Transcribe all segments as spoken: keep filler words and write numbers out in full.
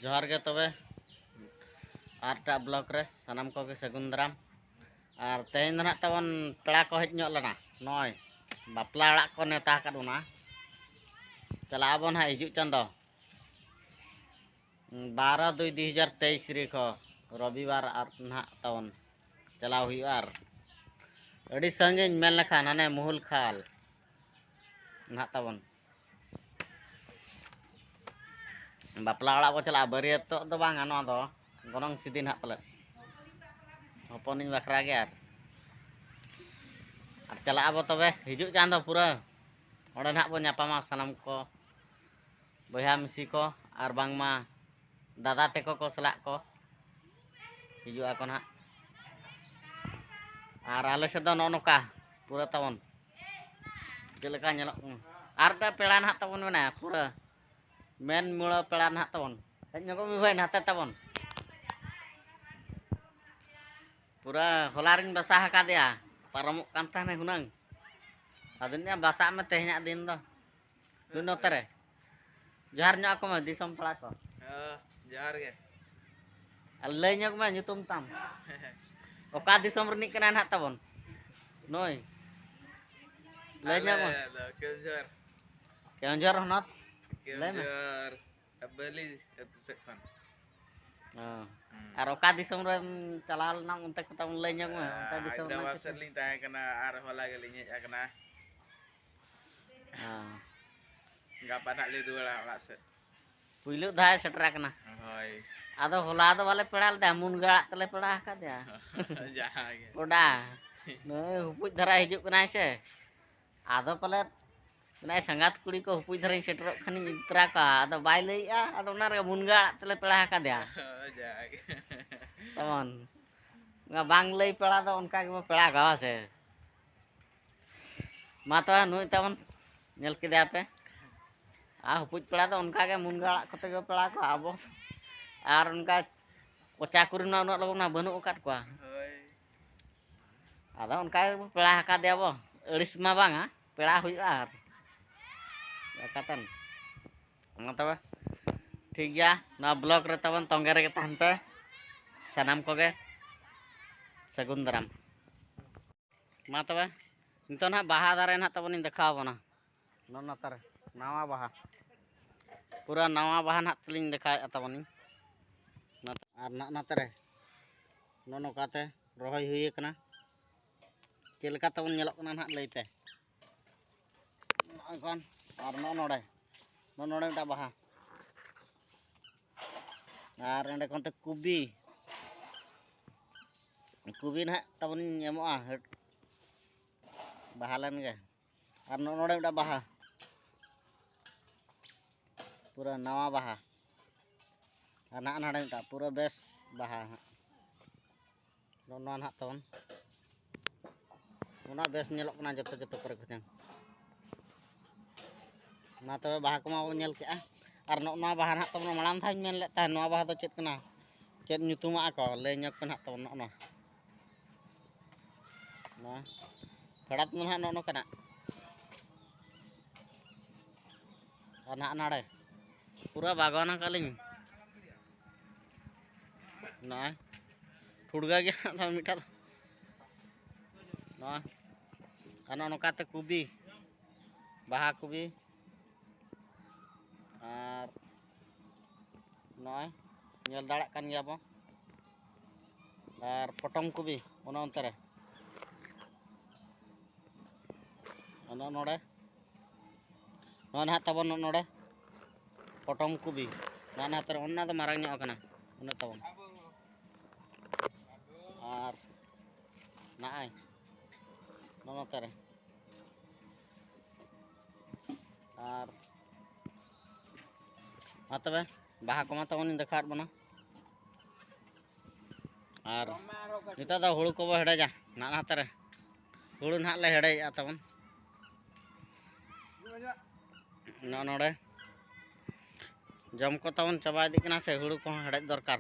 ᱡᱚᱦᱟᱨ ᱜᱮ ᱛᱚᱵᱮ, ᱟᱨ ᱮᱴᱟᱜ ᱵᱞᱚᱜ ᱨᱮ ᱥᱟᱱᱟᱢ ᱠᱚᱜᱮ ᱥᱟᱹᱜᱩᱱ ᱫᱟᱨᱟᱢ᱾ ᱟᱨ ᱛᱮᱦᱮᱧ ᱫᱚ ᱱᱟᱦᱟᱜ ᱛᱟᱵᱚᱱ ᱯᱮᱲᱟ ᱠᱚ ᱦᱮᱡ ᱧᱚᱜ ᱞᱮᱱᱟ, ᱱᱚᱜᱼᱚᱭ ᱵᱟᱯᱞᱟ ᱚᱲᱟᱜ ᱠᱚ ᱱᱮᱣᱛᱟ ᱟᱠᱟᱫ ᱵᱚᱱᱟ᱾ ᱪᱟᱞᱟᱜ ᱟᱵᱚᱱ ᱦᱟᱸᱜ ᱦᱤᱡᱩᱜ ᱪᱟᱸᱫᱚ, ᱵᱟᱨᱚ ᱫᱩᱭ ᱫᱩᱭ ᱦᱟᱡᱟᱨ ᱛᱮᱭᱤᱥ ᱛᱟᱹᱨᱤᱠᱷ ᱦᱚᱸ ᱨᱚᱵᱤᱵᱟᱨ ᱟᱨ ᱱᱟᱦᱟᱜ ᱛᱟᱵᱚᱱ ᱪᱟᱞᱟᱣ ᱦᱩᱭᱩᱜᱼᱟ᱾ ᱟᱨ ᱟᱹᱰᱤ ᱥᱟᱺᱜᱤᱧ ᱢᱮᱱ ᱞᱮᱠᱷᱟᱱ ᱦᱟᱱᱮ ᱢᱩᱦᱩᱞ ᱠᱷᱟᱞ ᱱᱟᱦᱟᱜ ᱛᱟᱵᱚᱱ ᱵᱟᱯᱞᱟ ᱚᱲᱟᱜ ᱵᱚ ᱪᱟᱞᱟᱜᱼᱟ᱾ ᱵᱟᱹᱨᱭᱟᱹᱛᱚᱜ ᱫᱚ ᱵᱟᱝᱟ, ᱱᱚᱣᱟ ᱫᱚ ᱜᱚᱱᱚᱝ ᱥᱤᱫᱤ ᱱᱟᱦᱟᱜ ᱯᱟᱞᱮᱫ, ᱦᱚᱯᱚᱱᱤᱧ ᱵᱟᱠᱷᱨᱟ ᱜᱮ᱾ ᱟᱨ ᱟᱨ ᱪᱟᱞᱟᱜ ᱟᱵᱚ ᱛᱚᱵᱮ ᱦᱤᱡᱩᱜ ᱪᱟᱸᱫᱚ ᱯᱩᱨᱟᱹ ᱚᱸᱰᱮ ᱱᱟᱦᱟᱜ ᱵᱚ ᱧᱟᱯᱟᱢᱟ ᱥᱟᱱᱟᱢ ᱠᱚ, ᱵᱚᱭᱦᱟ ᱢᱤᱥᱤ ᱠᱚ, ᱟᱨ ᱵᱟᱝᱢᱟ ᱫᱟᱫᱟ ᱛᱟᱠᱚ ᱠᱚ ᱥᱟᱞᱟᱜ ᱠᱚ ᱦᱤᱡᱩᱜ ᱟᱠᱚ ᱱᱟᱦᱟᱜ᱾ ᱟᱨ ᱟᱞᱮ ᱥᱮᱫ ᱫᱚ ᱱᱚᱜᱼᱚ ᱱᱚᱝᱠᱟ ᱯᱩᱨᱟᱹ ᱛᱟᱵᱚᱱ ᱪᱮᱫ ᱞᱮᱠᱟ ᱧᱮᱞᱚᱜ ᱠᱟᱱᱟ᱾ ᱟᱨ ᱢᱤᱫᱴᱟᱝ ᱯᱮᱲᱟ ᱱᱟᱦᱟᱜ ᱛᱟᱵᱚᱱ ᱢᱮᱱᱟᱭᱟ, ᱯᱩᱨᱟᱹ ᱢᱮᱱ ᱢᱩᱲᱟᱹ ᱯᱮᱲᱟ ᱱᱟᱦᱟᱜ ᱛᱟᱵᱚᱱ᱾ ᱦᱮᱡ ᱧᱚᱜᱚᱜ ᱢᱮ ᱵᱷᱟᱹᱭ, ᱱᱟᱛᱮ ᱛᱟᱵᱚᱱ᱾ ᱯᱩᱨᱟᱹ ᱦᱚᱞᱟ ᱨᱤᱧ ᱵᱟᱥᱟ ᱟᱠᱟᱫᱮᱭᱟ, ᱯᱟᱨᱚᱢᱚᱜ ᱠᱟᱱ ᱛᱟᱦᱮᱱᱟ ᱦᱩᱱᱟᱹᱝ᱾ ᱟᱫᱚᱧ ᱞᱟᱹᱭᱟ, ᱵᱟᱥᱟᱜ ᱢᱮ ᱛᱮᱦᱮᱧᱟᱜ ᱫᱤᱱ ᱫᱚ᱾ ᱱᱩᱭ ᱱᱚᱛᱮ ᱨᱮ᱾ ᱡᱚᱦᱟᱨ ᱧᱚᱜ ᱟᱠᱚ ᱢᱮ ᱫᱤᱥᱚᱢ ᱯᱮᱲᱟ ᱠᱚ᱾ ᱦᱮᱸ, ᱡᱚᱦᱟᱨ ᱜᱮ᱾ ᱟᱨ ᱞᱟᱹᱭ ᱧᱚᱜ ᱢᱮ ᱧᱩᱛᱩᱢ ᱛᱟᱢ᱾ ᱚᱠᱟ ᱫᱤᱥᱚᱢ ᱨᱤᱱᱤᱡ ᱠᱟᱱᱟᱭ ᱱᱟᱦᱟᱜ ᱛᱟᱵᱚᱱ? ᱱᱩᱭ᱾ ᱞᱟᱹᱭ ᱧᱚᱜ ᱢᱮ᱾ ᱟᱞᱮ ᱫᱚ ᱠᱮᱣᱚᱱᱡᱷᱚᱨ᱾ ᱠᱮᱣᱚᱱᱡᱷᱚᱨ ᱦᱚᱱᱚᱛ? ᱞᱟᱹᱭ ᱢᱮ᱾ ᱠᱮᱣᱚᱱᱡᱷᱚᱨ, ᱵᱟᱹᱞᱤ ᱟᱹᱛᱩ ᱥᱮᱫ ᱠᱷᱚᱱ᱾ ᱚ᱾ ᱦᱩᱸ᱾ ᱟᱨ ᱚᱠᱟ ᱫᱤᱥᱚᱢ ᱨᱮᱢ ᱪᱟᱞᱟᱣ ᱞᱮᱱᱟ ᱚᱱᱛᱮ ᱠᱚ ᱛᱟᱵᱚᱱ ᱞᱟᱹᱭ ᱧᱚᱜ ᱢᱮ, ᱚᱱᱛᱮ ᱫᱤᱥᱚᱢ ᱨᱮᱱᱟᱜ ᱦᱟᱭᱫᱨᱟᱵᱟᱫᱽ ᱠᱤᱪᱷᱩ᱾ ᱥᱮᱫ ᱞᱤᱧ ᱛᱟᱦᱮᱸ ᱠᱟᱱᱟ ᱟᱨ ᱦᱚᱞᱟ ᱜᱮᱞᱤᱧ ᱦᱮᱡ ᱟᱠᱟᱱᱟ᱾ ᱚ᱾ ᱜᱟᱯᱟ ᱱᱟᱜ ᱞᱤᱧ ᱨᱩᱣᱟᱹᱲᱟ ᱚᱲᱟᱜ ᱥᱮᱫ᱾ ᱯᱩᱭᱞᱩ ᱫᱷᱟᱣ ᱮ ᱥᱮᱴᱮᱨ ᱟᱠᱟᱱᱟ᱾ ᱦᱳᱭ᱾ ᱟᱫᱚ ᱦᱚᱞᱟ ᱫᱚ ᱵᱟᱞᱮ ᱯᱮᱲᱟ ᱞᱮᱫᱟ, ᱢᱩᱱᱜᱟᱹ ᱟᱲᱟᱜ ᱛᱮᱞᱮ ᱯᱮᱲᱟ ᱟᱠᱟᱫᱮᱭᱟ᱾ ᱡᱟᱦᱟᱸ ᱜᱮ᱾ ᱠᱚᱰᱟ᱾ ᱱᱩᱭ ᱦᱩᱯᱩᱡ ᱫᱷᱟᱨᱟ ᱦᱤᱡᱩᱜ ᱠᱟᱱᱟᱭ ᱥᱮ᱾ ᱟᱫᱚ ᱯᱟᱞᱮᱫ ᱢᱮᱱᱟᱭ, ᱥᱟᱸᱜᱟᱛ ᱠᱩᱲᱤ ᱠᱚ ᱦᱩᱯᱩᱡ ᱫᱷᱟᱨᱟᱧ ᱥᱮᱴᱮᱨᱚᱜ ᱠᱷᱟᱱᱤᱧ ᱤᱫᱤ ᱛᱚᱨᱟ ᱠᱚᱣᱟ᱾ ᱟᱫᱚ ᱵᱟᱭ ᱞᱟᱹᱭᱮᱜᱼᱟ, ᱟᱫᱚ ᱚᱱᱟ ᱨᱮᱜᱮ ᱢᱩᱱᱜᱟᱹ ᱟᱲᱟᱜ ᱛᱮᱞᱮ ᱯᱮᱲᱟ ᱟᱠᱟᱫᱮᱭᱟ᱾ ᱡᱟᱜᱮ᱾ ᱛᱮᱢᱚᱱ᱾ ᱚᱱᱟ ᱵᱟᱝ ᱞᱟᱹᱭ ᱯᱮᱲᱟ ᱫᱚ ᱚᱱᱠᱟ ᱜᱮᱵᱚ ᱯᱮᱲᱟ ᱠᱚᱣᱟ, ᱦᱮᱸ ᱥᱮ? ᱢᱟ ᱛᱚᱵᱮ ᱱᱩᱭ ᱛᱟᱵᱚᱱ ᱧᱮᱞ ᱠᱮᱫᱮᱭᱟ ᱯᱮ᱾ ᱟᱨ ᱦᱩᱯᱩᱡ ᱯᱮᱲᱟ ᱫᱚ ᱚᱱᱠᱟ ᱜᱮ ᱢᱩᱱᱜᱟᱹ ᱟᱲᱟᱜ ᱠᱚᱛᱮ ᱜᱮ ᱯᱮᱲᱟ ᱠᱚᱣᱟ ᱟᱵᱚ᱾ ᱟᱨ ᱚᱱᱠᱟ ᱠᱚᱪᱟ ᱠᱚᱨᱮ ᱢᱟ ᱩᱱᱟᱹᱜ ᱞᱚᱜᱚᱱ ᱢᱟ ᱵᱟᱹᱱᱩᱜ ᱟᱠᱟᱫ ᱠᱚᱣᱟ᱾ ᱦᱳᱭ᱾ ᱟᱫᱚ ᱚᱱᱠᱟ ᱜᱮᱵᱚ ᱯᱮᱲᱟ ᱟᱠᱟᱫᱮᱭᱟ ᱵᱚ᱾ ᱟᱹᱲᱤᱥ ᱢᱟ ᱵᱟᱝᱟ, ᱯᱮᱲᱟ ᱦᱩᱭᱩᱜᱼᱟ ᱟᱨ᱾ ᱠᱟᱛᱮᱱ᱾ ᱢᱟ ᱛᱚᱵᱮ᱾ ᱴᱷᱤᱠ ᱜᱮᱭᱟ, ᱱᱚᱣᱟ ᱵᱞᱚᱜ ᱨᱮ ᱛᱟᱵᱚᱱ ᱛᱚᱸᱜᱮ ᱨᱮᱜᱮ ᱛᱟᱦᱮᱱ ᱯᱮ ᱥᱟᱱᱟᱢ ᱠᱚᱜᱮ᱾ ᱥᱟᱹᱜᱩᱱ ᱫᱟᱨᱟᱢ᱾ ᱢᱟ ᱛᱚᱵᱮ, ᱱᱤᱛᱚᱜ ᱱᱟᱦᱟᱜ ᱵᱟᱦᱟ ᱫᱟᱨᱮ ᱱᱟᱦᱟᱜ ᱛᱟᱵᱚᱱᱤᱧ ᱫᱮᱠᱷᱟᱣ ᱟᱵᱚᱱᱟ᱾ ᱱᱚᱜᱼᱚ ᱱᱚᱛᱮ ᱨᱮ ᱱᱟᱣᱟ ᱵᱟᱦᱟ, ᱯᱩᱨᱟᱹ ᱱᱟᱣᱟ ᱵᱟᱦᱟ ᱱᱟᱦᱟᱜ ᱛᱟᱞᱤᱧ ᱫᱮᱠᱷᱟᱣᱮᱫᱼᱟ ᱛᱟᱵᱚᱱᱤᱧ᱾ ᱟᱨ ᱱᱟᱜ ᱱᱟᱛᱮ ᱨᱮ ᱱᱚᱜᱼᱚ ᱱᱚᱝᱠᱟᱛᱮ ᱨᱚᱦᱚᱭ ᱦᱩᱭ ᱟᱠᱟᱱᱟ᱾ ᱪᱮᱫ ᱞᱮᱠᱟ ᱛᱟᱵᱚᱱ ᱧᱮᱞᱚᱜ ᱠᱟᱱᱟ ᱱᱟᱦᱟᱜ ᱞᱟᱹᱭ ᱯᱮ᱾ ᱱᱚᱜᱼᱚᱭ ᱠᱷᱟᱱ, ᱟᱨ ᱱᱚᱜᱼᱚ ᱱᱚᱰᱮ, ᱱᱚᱜᱼᱚ ᱱᱚᱰᱮ ᱢᱤᱫᱴᱟᱝ ᱵᱟᱦᱟ, ᱟᱨ ᱚᱸᱰᱮ ᱠᱷᱚᱱ ᱛᱮ ᱠᱚᱵᱤ, ᱠᱚᱵᱤ ᱱᱟᱦᱟᱜ ᱛᱟᱵᱚᱱᱤᱧ ᱮᱢᱚᱜᱼᱟ, ᱵᱟᱦᱟ ᱞᱮᱱ ᱜᱮ᱾ ᱟᱨ ᱱᱚᱜᱼᱚ ᱱᱚᱰᱮ ᱢᱤᱫᱴᱟᱝ ᱵᱟᱦᱟ, ᱯᱩᱨᱟᱹ ᱱᱟᱣᱟ ᱵᱟᱦᱟ᱾ ᱟᱨ ᱱᱟᱜ ᱱᱟᱰᱮ ᱢᱤᱫᱴᱟᱝ ᱯᱩᱨᱟᱹ ᱵᱮᱥ ᱵᱟᱦᱟ ᱦᱟᱸᱜ᱾ ᱱᱚᱜᱼᱚ ᱱᱚᱣᱟ ᱱᱟᱦᱟᱜ ᱛᱟᱵᱚᱱ, ᱚᱱᱟ ᱵᱮᱥ ᱧᱮᱞᱚᱜ ᱠᱟᱱᱟ ᱡᱚᱛᱚ, ᱡᱚᱛᱚ ᱠᱚᱨᱮ ᱠᱷᱚᱱ᱾ ᱢᱟ ᱛᱚᱵᱮ, ᱵᱟᱦᱟ ᱠᱚᱢᱟ ᱵᱚᱱ ᱧᱮᱞ ᱠᱮᱜᱼᱟ᱾ ᱟᱨ ᱱᱚᱜᱼᱚ ᱱᱚᱣᱟ ᱵᱟᱦᱟ ᱱᱟᱦᱟᱜ ᱛᱟᱵᱚᱱ, ᱢᱟᱲᱟᱝ ᱫᱷᱟᱣ ᱤᱧ ᱢᱮᱱ ᱞᱮᱫ ᱛᱟᱦᱮᱸᱫ, ᱱᱚᱣᱟ ᱵᱟᱦᱟ ᱫᱚ ᱪᱮᱫ ᱠᱟᱱᱟ, ᱪᱮᱫ ᱧᱩᱛᱩᱢᱟᱜᱼᱟ ᱠᱚ, ᱞᱟᱹᱭ ᱧᱚᱜ ᱯᱮ ᱱᱟᱦᱟᱜ ᱛᱟᱵᱚᱱ᱾ ᱱᱚᱜᱼᱚ ᱱᱚᱣᱟ, ᱱᱚᱣᱟ ᱯᱷᱮᱰᱟᱛ ᱢᱟ ᱱᱟᱦᱟᱜ ᱱᱚᱜᱼᱚ ᱱᱚᱝᱠᱟᱱᱟᱜ᱾ ᱟᱨ ᱱᱟᱦᱟᱜ ᱱᱟᱲᱮ ᱯᱩᱨᱟᱹ ᱵᱟᱜᱣᱟᱱ ᱟᱠᱟᱫ ᱞᱤᱧ᱾ ᱱᱚᱜᱼᱚᱭ ᱴᱷᱩᱲᱜᱟᱹ ᱜᱮ ᱦᱟᱸᱜ ᱫᱚ ᱢᱤᱫᱴᱟᱝ ᱫᱚ᱾ ᱱᱚᱣᱟ ᱟᱨ ᱱᱚᱜᱼᱚ ᱱᱚᱝᱠᱟᱛᱮ ᱠᱚᱵᱤ, ᱵᱟᱦᱟ ᱠᱚᱵᱤ, ᱟᱨ ᱱᱚᱜᱼᱚᱭ ᱧᱮᱞ ᱫᱟᱲᱮᱭᱟᱜ ᱠᱟᱱ ᱜᱮᱭᱟ ᱵᱚᱱ᱾ ᱟᱨ ᱯᱚᱴᱚᱢ ᱠᱚᱵᱤ ᱚᱱᱮ ᱚᱱᱛᱮ ᱨᱮ, ᱚᱱᱮ ᱱᱚᱰᱮ, ᱱᱚᱣᱟ ᱱᱟᱦᱟᱜ ᱛᱟᱵᱚᱱ ᱱᱚᱜᱼᱚ ᱱᱚᱰᱮ ᱯᱚᱴᱚᱢ ᱠᱚᱵᱤ, ᱱᱚᱣᱟ ᱱᱟᱦᱟᱜ ᱛᱟᱵᱚᱱ, ᱚᱱᱟ ᱫᱚ ᱢᱟᱨᱟᱝ ᱧᱚᱜ ᱟᱠᱟᱱᱟ, ᱚᱱᱮ ᱛᱟᱵᱚᱱ᱾ ᱟᱨ ᱱᱚᱜᱼᱚᱭ ᱱᱚᱜᱼᱚ ᱱᱚᱛᱮ ᱨᱮ᱾ ᱟᱨ ᱢᱟ ᱛᱚᱵᱮ, ᱵᱟᱦᱟ ᱠᱚᱢᱟ ᱛᱟᱵᱚᱱᱤᱧ ᱫᱮᱠᱷᱟᱣᱟᱫ ᱵᱚᱱᱟ᱾ ᱟᱨ ᱱᱤᱛᱚᱜ ᱫᱚ ᱦᱩᱲᱩ ᱠᱚᱵᱚ ᱦᱮᱰᱮᱡᱟ, ᱱᱟᱜ ᱱᱟᱛᱮ ᱨᱮ ᱦᱩᱲᱩ ᱱᱟᱦᱟᱜ ᱞᱮ ᱦᱮᱰᱮᱡᱮᱜᱼᱟ ᱛᱟᱵᱚᱱ᱾ ᱱᱚᱜᱼᱚ ᱱᱚᱰᱮ ᱡᱚᱢ ᱠᱚ ᱛᱟᱵᱚᱱ ᱪᱟᱵᱟ ᱤᱫᱤᱜ ᱠᱟᱱᱟ ᱥᱮ, ᱦᱩᱲᱩ ᱠᱚᱦᱚᱸ ᱦᱮᱰᱮᱡ ᱫᱚᱨᱠᱟᱨ᱾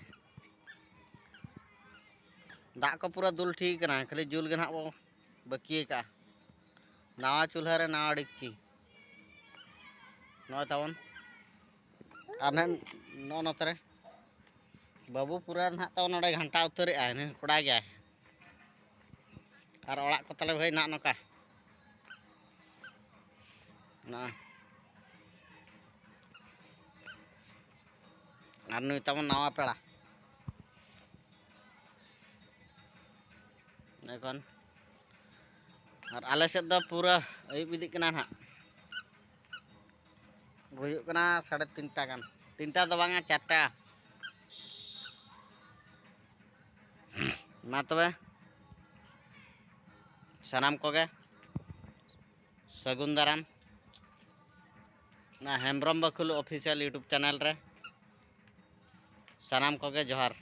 ᱫᱟᱜ ᱠᱚ ᱯᱩᱨᱟᱹ ᱫᱩᱞ ᱴᱷᱤᱠ ᱠᱟᱱᱟ, ᱠᱷᱟᱹᱞᱤ ᱡᱩᱞ ᱜᱮ ᱱᱟᱦᱟᱜ ᱵᱚ ᱵᱟᱹᱠᱤ ᱟᱠᱟᱜᱼᱟ᱾ ᱱᱟᱣᱟ ᱪᱩᱞᱦᱟᱹ ᱨᱮ ᱱᱟᱣᱟ ᱰᱮᱠᱪᱤ᱾ ᱱᱚᱜᱼᱚᱭ ᱛᱟᱵᱚᱱ ᱟᱨ ᱱᱟᱦᱟᱜ ᱱᱚᱜᱼᱚ ᱱᱚᱛᱮ ᱨᱮ ᱵᱟᱹᱵᱩ ᱯᱩᱨᱟᱹ ᱱᱟᱦᱟᱜ ᱛᱟᱵᱚᱱ ᱱᱚᱰᱮ ᱜᱷᱟᱱᱴᱟ ᱩᱛᱟᱹᱨᱮᱜᱼᱟᱭ, ᱱᱩᱭ ᱠᱚᱲᱟ ᱜᱮᱭᱟᱭ᱾ ᱟᱨ ᱚᱲᱟᱜ ᱠᱚ ᱛᱟᱞᱮ ᱵᱷᱟᱹᱭ ᱱᱟᱦᱟᱜ ᱱᱚᱝᱠᱟ᱾ ᱱᱚᱜᱼᱚᱭ᱾ ᱟᱨ ᱱᱩᱭ ᱛᱟᱵᱚᱱ ᱱᱟᱣᱟ ᱯᱮᱲᱟ᱾ ᱮᱠᱷᱚᱱ ᱟᱨ ᱟᱞᱮ ᱥᱮᱫ ᱫᱚ ᱯᱩᱨᱟᱹ ᱟᱹᱭᱩᱵ ᱤᱫᱤᱜ ᱠᱟᱱᱟ ᱱᱟᱦᱟᱜ᱾ ᱦᱩᱭᱩᱜ ᱠᱟᱱᱟ ᱥᱟᱲᱮ ᱛᱤᱱᱴᱟ ᱜᱟᱱ᱾ ᱛᱤᱱᱴᱟ ᱫᱚ ᱵᱟᱝᱟ, ᱪᱟᱨᱴᱟ᱾ ᱢᱟ ᱛᱚᱵᱮ ᱥᱟᱱᱟᱢ ᱠᱚᱜᱮ ᱥᱟᱹᱜᱩᱱ ᱫᱟᱨᱟᱢ ᱚᱱᱟ ᱦᱮᱢᱵᱨᱚᱢ ᱵᱟᱹᱠᱷᱩᱞ official YouTube channel ᱨᱮ᱾ ᱥᱟᱱᱟᱢ ᱠᱚᱜᱮ ᱡᱚᱦᱟᱨ᱾